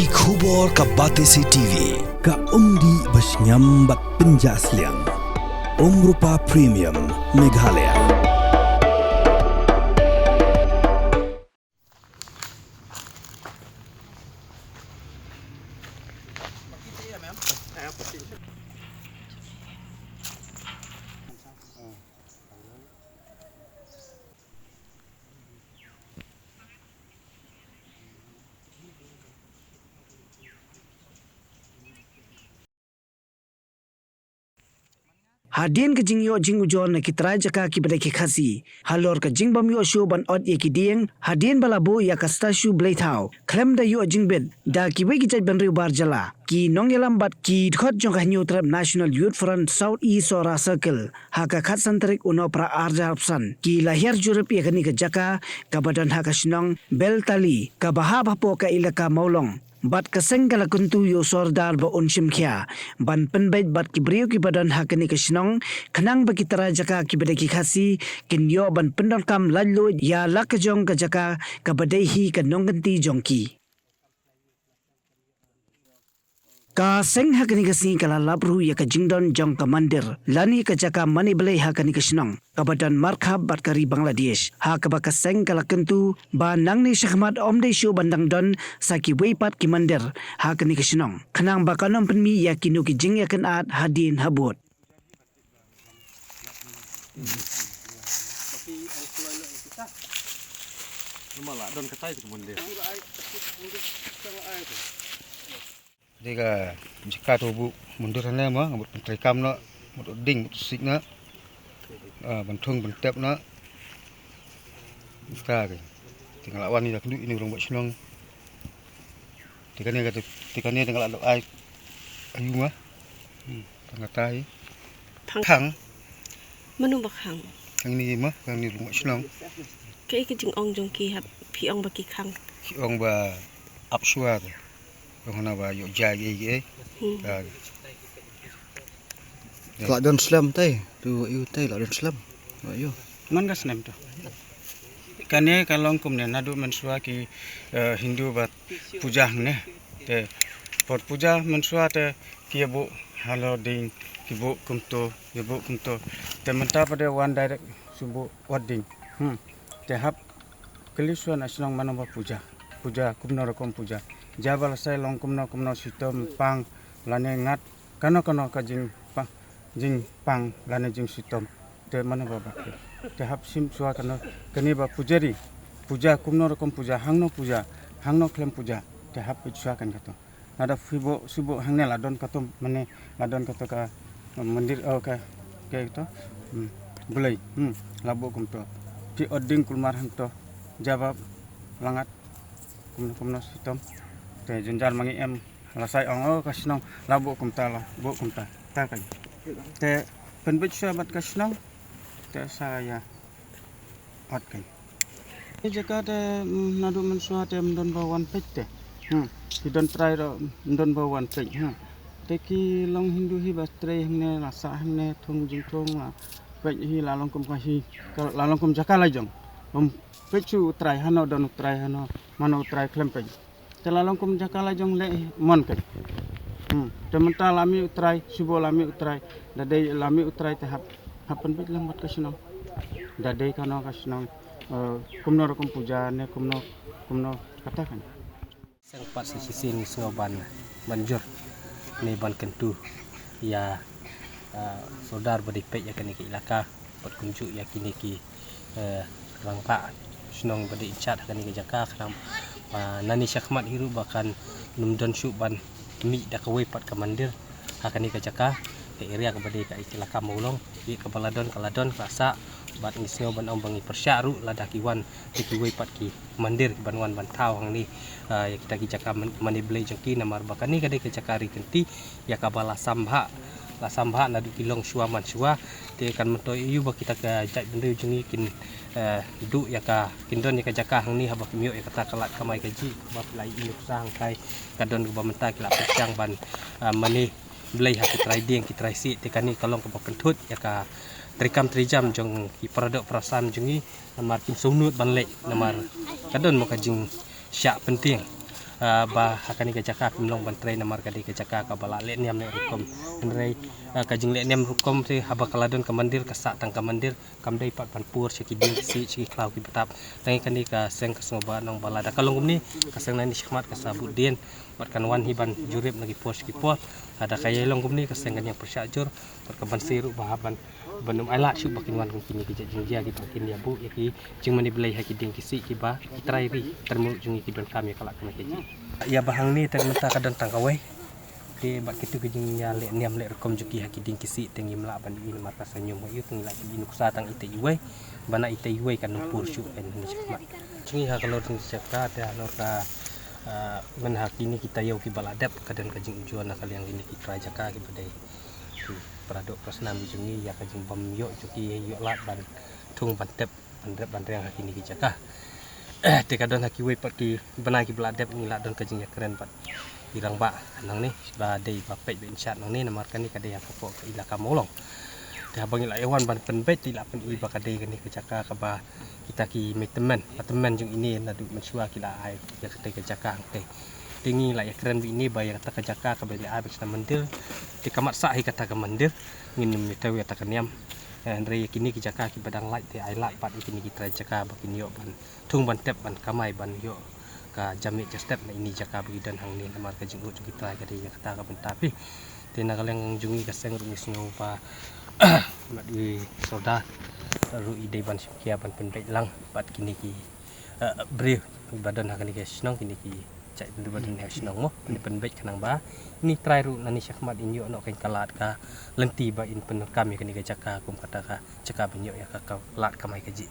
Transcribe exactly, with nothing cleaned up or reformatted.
Ki khubor ka Batesi T V, ka umdih ba shngiam bad pynjah sliang. Umrupa Premium, Meghalaya. Hadien ka jingïoh jingujor na ki trai jaka kiba dei ki Khasi halor ka jingbym ïoh shuh ban ot ïa ki dieng, hadien ba la buh ïa ka statue Blei Thaw khlem da ïoh jingbit da kiwei ki jaitbynriew bar jylla, ki nongïalam bad ki dkhot jong ka Hynñiewtrep National Youth Front South East Sohra Circle, ha ka khatsan tarik u Nohprah arhajar arphew san, ki la hiar jurip ïa kane ka jaka kaba don ha ka shnong Beltali kaba hap hapoh ka ilaka Mawlong. Bad ka seng ka la kyntu ïa u Sordar ba un shim khia ban pynbeit bad ki briew kiba don ha kane ka shnong, khnang ba ki trai jaka kiba dei ki Khasi kin ïoh ban pyndonkam laitluid ïa la ka jong ka jaka kaba dei hi ka nongkynti jong ki. Ka seng ha kane ka sngi ka la lap ruh ïa ka jingdon jong ka mandir lane ka jaka mane Blei ha kane ka shnong kaba don markhap bad ka ri Bangladesh, ha kaba ka seng ka la kyntu ba nangne shakhmat ym dei shuh ban dang don sa kiwei pat ki mandir ha kane ka shnong, khnang ba kan ym pynmih ïa kino ki jingïakynad hadien habud. Dei ka jaka to buh mundur hane mo, nga mut pyntreikam noh, mut ding, mut sik noh, ah, ban thung ban tep noh. Ka te nga la wan ïa kynduh ïa u rangbah shnong. Te kane ka te, te kane te nga la dep ai ayu ma. Hmm, tang kata hi. Phang. Phang. Mano ba khang? Khang ni ma, khang ni u rangbah shnong. Kaei ka jingong jong ki haba phi ong ba ki khang? Ki ong ba ap shuwa te. Ong hana ba ïoh jai ei ei. Hmm. Ka. La don slem te, tu ïu te la don slem. Wa ïu. Man ka snem to. Kane ka long kumne naduh mynshuwa ki, eh, Hindu ba puja hangne. Te por puja mynshuwa te ki ïa buh halor ding, ki buh kumto, ïa buh kumto. Te mynta pat de wan direct shu buh wat ding. Hmm. Te hap kylli shuwa na shnong mano ba puja. Puja kumno rukom puja. Jia ba lashai long kumno kumno shitom pang lane ngat. Kano kano ka jingpang, jingpang lane jingshitom. Te mano ba bak te. Te hap shim shuwa kano, kane ba pujari. Puja kumno rukom puja, hangno puja, hangno khlem puja. Te hap peit shuwa kan kato. Lada phi buh, shu buh hangne la don kato, mane la don kato ka mandir, oh, ka, kato. Hmm. Blei, hmm, la buh kumto. Phi ot ding kulmar hangto. Jia ba la ngat kumno kumno shitom. Te jynjar ma ngi em. Lashai ong, oh, ka shnong la buh kumta, la buh kumta. Ta kan. Te pynbeit shuwa bad ka shnong. Te sa ïa ot kan. Ki jaka te, mm, naduh mynshuwa te ym don ba wan peit te. Hmm. Ki don trai ruh ym don ba wan peit. Hmm. Te ki long Hindu hi ba trei hangne, la sah hangne, thung jingthung, la peit hi, la long kum ka hi, ka, la long kum jaka la jong. Ym peit shuh u trai hano don u trai hano, mano u trai khlem peit. Te la long kum jaka la jong leh mon keiñ. Hmm. Te mynta la mih u trai, shu buh la mih u trai. Da dei la mih u trai te hap, hap pynbeit lang bad ka shnong. Da dei kano ka shnong, eh, kumno rukom puja ne kumno, kumno kata kan. Seng pat sa shisien ngi sngew ban, ban jur ne ban kyntu ïa, eh, Sordar ba dei peit ïa kane ka ilaka. Bad kumjuh ïa kine ki, eh, rangbah shnong ba dei in charge ha kane ka jaka, khnang ba nangne shakhmat hi ruh ba kan ym don shuh ban mih da kawei pat ka mandir ha kane ka jaka, ka area kaba dei ka ilaka Mawlong. Ïa kaba la don ka la don, ka la sah, bad ngi sngew ban ong ba ngi pyrshah ruh lada ki wan da kiwei pat ki mandir kiban wan ban thaw hangne, ah, ïa kita ki jaka man-, mane Blei jong ki, namar ba kane ka dei ka jaka ri kynti ïa kaba la sam bha, la sam bha naduh ki longshuwa manshuwa. Te kan myntoi ïa u ba kita ka jaitbynriew jong ngi kin, eh, duh ïa ka, kin don ïa ka jaka hangne haba kim ïoh ïa kata ka lad kamai kajih, kaba phi la ïohi nuksa hangtai ka don kaba mynta ki la pyrshang ban, eh, mane Blei ha ki trai dieng ki trai siej. Te kane ka long kaba pynthut ïa ka treikam treijam jong ki paradoh parasam jong ngi. Namar kim sngewnud ban leit, namar ka don mo ka jingshah pyntieng. Ah, ba ha kane ka jaka kam long ban trei namar ka dei ka jaka kaba la leh niam leh rukom. Hynrei, ah, ka jingleh niam rukom te haba ka la don ka mandir, ka sah tang ka mandir, kam dei pat ban pur sha ki dieng ki sih, sha ki khlaw ki btap. Tang ïa kane ka seng ka sngewbha nong ba lada ka long kumne, ka seng nangne shakhmat ka sa bud dien, bad kan wan hi ban jurip na ki por sha ki por. Lada ka ïai long kumne, ka seng kan ïeng pyrshah jur, bad ka ban sih ruh ba hap ban, ban ym ailad shuh ba kin wan kum kine ki jait jingjia kiba kin ïa buh ïa ki jingmane Blei ha ki dieng ki sih kiba ki trai ri, trai muluk jong ngi ki donkam ïa ka lad kamai kajih. Ïa ba hangne te mynta ka don tang kawei. Te bad kito ki jingïaleh niam leh rukom jong ki ha ki dieng ki sih te ngim lah ban ïohi namar ka seng ñium ha ïew, te ngi lah ban ïohi nuksa tang ita iwei. Ba na ita iwei kan ym pur shuh, kan ym shakmat. Jong ngi ha ka lor jong ki jaka te halor ka, ah, myn ha kine ki taïew kiba la dep ka don ka jingujor na ka liang kine ki trai jaka kiba dei ki para doh para snam jong ngi, ïa ka jingbym ïoh jong ki ïoh lad ban thung ban tep ban rep ban riang ha kine ki jaka. Te ka don ha kiwei pat ki bnai kiba la dep ngi la don ka jingïakren bad i rangbah nangne ba dei ba peit ba in shad nangne namar kane ka dei ha ka pok ka ilaka Mawlong. Te haba ngi la ïa wan ban pynbeit te i la pyni ba ka dei kane ka jaka kaba kita ki mei tymmen, ba tymmen jong ine naduh mynshuwa ki la ai ïa kata ka jaka hangtei. Te ngi la ïakren ba ine ba ïa kata ka jaka kaba i la ai ban shna mandir, te ka mat sah hi kata ka mandir, ngin ym ïa thew ïa kata ka niam. Eh, hynrei ïa kine ki jaka kiba dang lait te ai lad pat ïa kine ki trai jaka ba kin ïoh ban thung ban tep ban kamai ban ïoh ka jamiet jastep na ine i jaka ba ki don hangne namar ka jingud jong ki trai ka dei ïa kata ka bynta phi. Te na ka liang jong ngi ka seng ruh ngi sngew ba bad i sordar ruh i dei ban shim khia ban pynbeit lang bad kine ki, eh, briew ba don ha kane ka shnong, kine ki jait briew ba don ha shnong mo, ban pynbeit khnang ba ine i trai ruh nangne shakhmat in ïoh noh ka lad ka lynti ba in pyndonkam ïa kane ka jaka kum kata ka jaka ban ïoh ïa ka, ka lad kamai kajih.